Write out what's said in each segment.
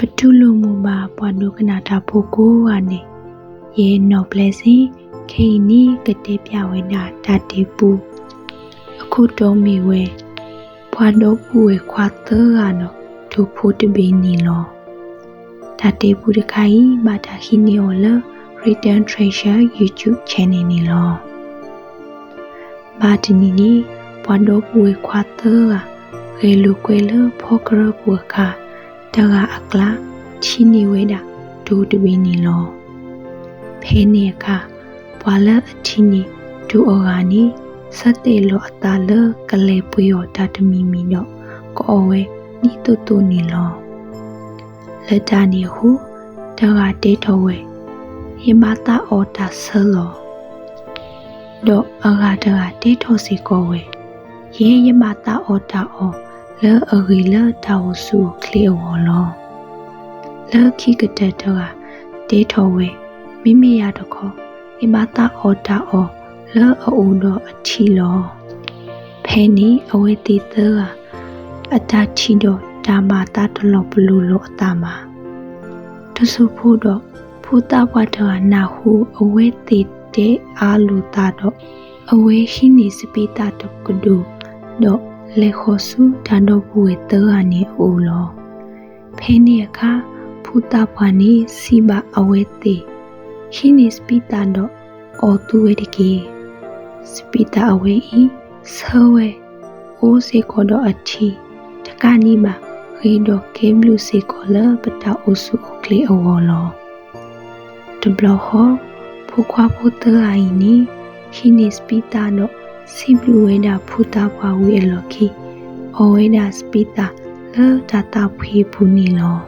ပတူၢ်လိာ်မုာ်ဘၣ်ပှၤဒိကနၣ်တၢ်ဖိကိးဂၤန့ၣ်, ယဲနီၢ်ဘျဲစ့, ခဲအံၤန့ၣ် ကတဲပၠးဝဲဒၣ်တၢ်တဲပူ, အခိၣ်တီမ့ၢ်ဝဲ, ပှၤဒီပုၢ်ဝဲၢ်ခွါသၢဂၤဒီး ဒိၣ်ဖိတဘ့ၣ်န့ၣ်လီၤ. တၢ်တဲပူတခါအံၤ ဘၣ်တၢ်ဟံးန့ၢ်အီၤလၢ Written Treasure YouTube channel န့ၣ်လီၤ. ဘၣ်တနံၤန့ၣ် ပှၤဒီပုၢ်ဝဲၢ်ခွါသၢဂၤ ဂဲၤလိာ်ကွဲလၢဖီကရၢပူၤအခါ, တဂၤအကျါ ထံၣ်န့ၢ်ဝဲဒၣ်ဒိၣ်တဘ့ၣ်န့ၣ်လီၤ. ဖဲန့ၣ်အခါ, ပှၤလၢအထံၣ်န့ၢ်ဒိၣ်အဂၤန့ၣ် ဆၢတဲာ်လီၤအသးလၢကလဲၤပှ့ၤအီၣ်တၢ်တမံၤမံၤဒီး ကအီၣ်ဝဲဒ်သိးသိးန့ၣ်လီၤ. လၢတၢ်န့ၣ်အဃိ, တဂၤတဲထီၣ်ဝဲ, ယဘၣ်သးအီၣ်တၢ်ဆၢလီၤ. ဒီးအဂၤတဂၤတဲထီၣ်စ့ၢ်ကီးဝဲ, ယဲယဘၣ်သးအီၣ်တၢ်အီၣ်လၢအဂ့ၤလၢတၢ်အိၣ်ဆူၣ်အိၣ်ချ့အဂီၢ်လီၤ. လၢခံကတၢၢ်တဂၤတဲထီၣ်ဝဲ, မ့မ့ၢ်ယၤတခီ, ယဘၣ်သးအီၣ်တၢ်အီၣ်လၢအအိၣ်ဒီးအထံလီၤ. ဖဲန့ၣ်အဝဲသ့ၣ်သၢဂၤ အတၢ်ထံၣ်ဒီးတၢ်ဘၣ်သးတလီၤပလိာ်လိာ်အသးဘၣ်. တစိၢ်ဖိဒီး ဖိသၣ်ပှၢ်တဂၤနၢ်ဟူအဝဲသ့ၣ်တဲအါလိာ်သးဒီး အဝဲဟံးန့ၢ်စပံးသၣ်တကဒိၣ် ဒီးလဲၤဃီၤဆူတၢ်ဒီပုၢ်ဝဲၢ်သၢဂၤန့ၣ်အအိၣ်လီၤ. ဖဲန့ၣ်အခါ ဖိသၣ်ပှၢ်န့ၣ်စံးဘၣ်အဝဲသ့ၣ်, ဟံးန့ၢ်စပံးသၣ်ဒီးအီၣ်သုဝဲတက့ၢ်. စပံးသၣ်အဝဲအံၤ ဆၢဝဲ, အိၣ်စ့ၢ်ကီးဒီးအထံ, တကးဒံးဘၣ် ဂ့ၤဒီးကဲဘျုးစ့ၢ်ကီးလၢပတၢ်အိၣ်ဆူၣ်အိၣ်ချ့အဂီၢ်လီၤ. တဘျီဃီ ဖိခွါဖိသၢဂၤအံၤန့ၣ် ဟံးန့ၢ်စပံးသၣ်ဒီး စံးဘျုးဝဲဒၣ်ဖိသၣ်ပှၢ်ဝံၤအလီၢ်ခံ အီၣ်ဝဲဒၣ်စပံးသၣ်လၢတၢ်သးဖှံအပူၤန့ၣ်လီၤ.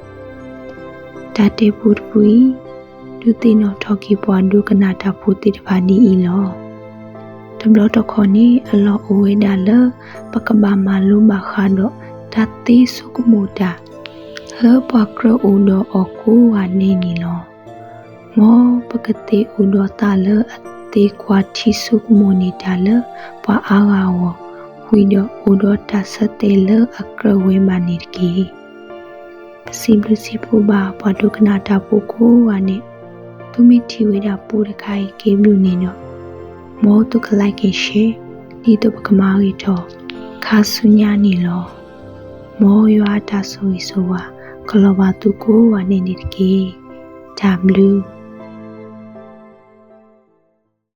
တၢ်တဲပူတပူအံၤ ဒုးသ့ၣ်နီၣ်ထီၣ်က့ၤပှၤဒိကနၣ်တၢ်ဖိသ့ၣ်တဖၣ်ဒ်အံၤလီၤ. တဘျီတခီၣ်န့ၣ် အလီၢ်အိၣ်ဝဲဒၣ်လၢ ပကဘၣ်မၤလိဘၣ်ဃးဒီးတၢ်သ့ဆိကမိၣ်တၢ် လၢပှၤကြၢးအိၣ်ဒီးအီၤကိးဂၤဒဲးန့ၣ်လီၤ. မ်ပကသ့ၣ်အိၣ်ဒီးသးလၢအသ့ကွၢ်ထံဆိကမိၣ်န့ၢ်တၢ်လၢပှၤအါဂၤအဂီၢ်, ဝံၤဒီးအိၣ်ဒီးတၢ်ဆၢတဲာ်လၢအကြၢးဝဲဘၣ်န့ၣ်တက့ၢ်. ပစံးဘျုးစံးဖှိၣ်ဘၣ်ပှၤဒိကနၣ်တၢ်ဖိကိးဂၤန့ၣ်, သုမ့ၢ်ထံၣ်ဝဲဒၣ်ပူတခါအံၤကဲဘျုးန့ၣ်ဒီး, မ်သုက like and share ဒ်သိးပကမၤဂ့ၤထီၣ်ခါဆူညါန့ၣ်လီၤ. မ်ယွၤအတၢ်ဆိၣ်ဂ့ၤဆိၣ်ဝါ ကလီၤဘၣ်သုကိးဂၤဒဲးန့ၣ်တက့ၢ်. တၢ်ဘျုး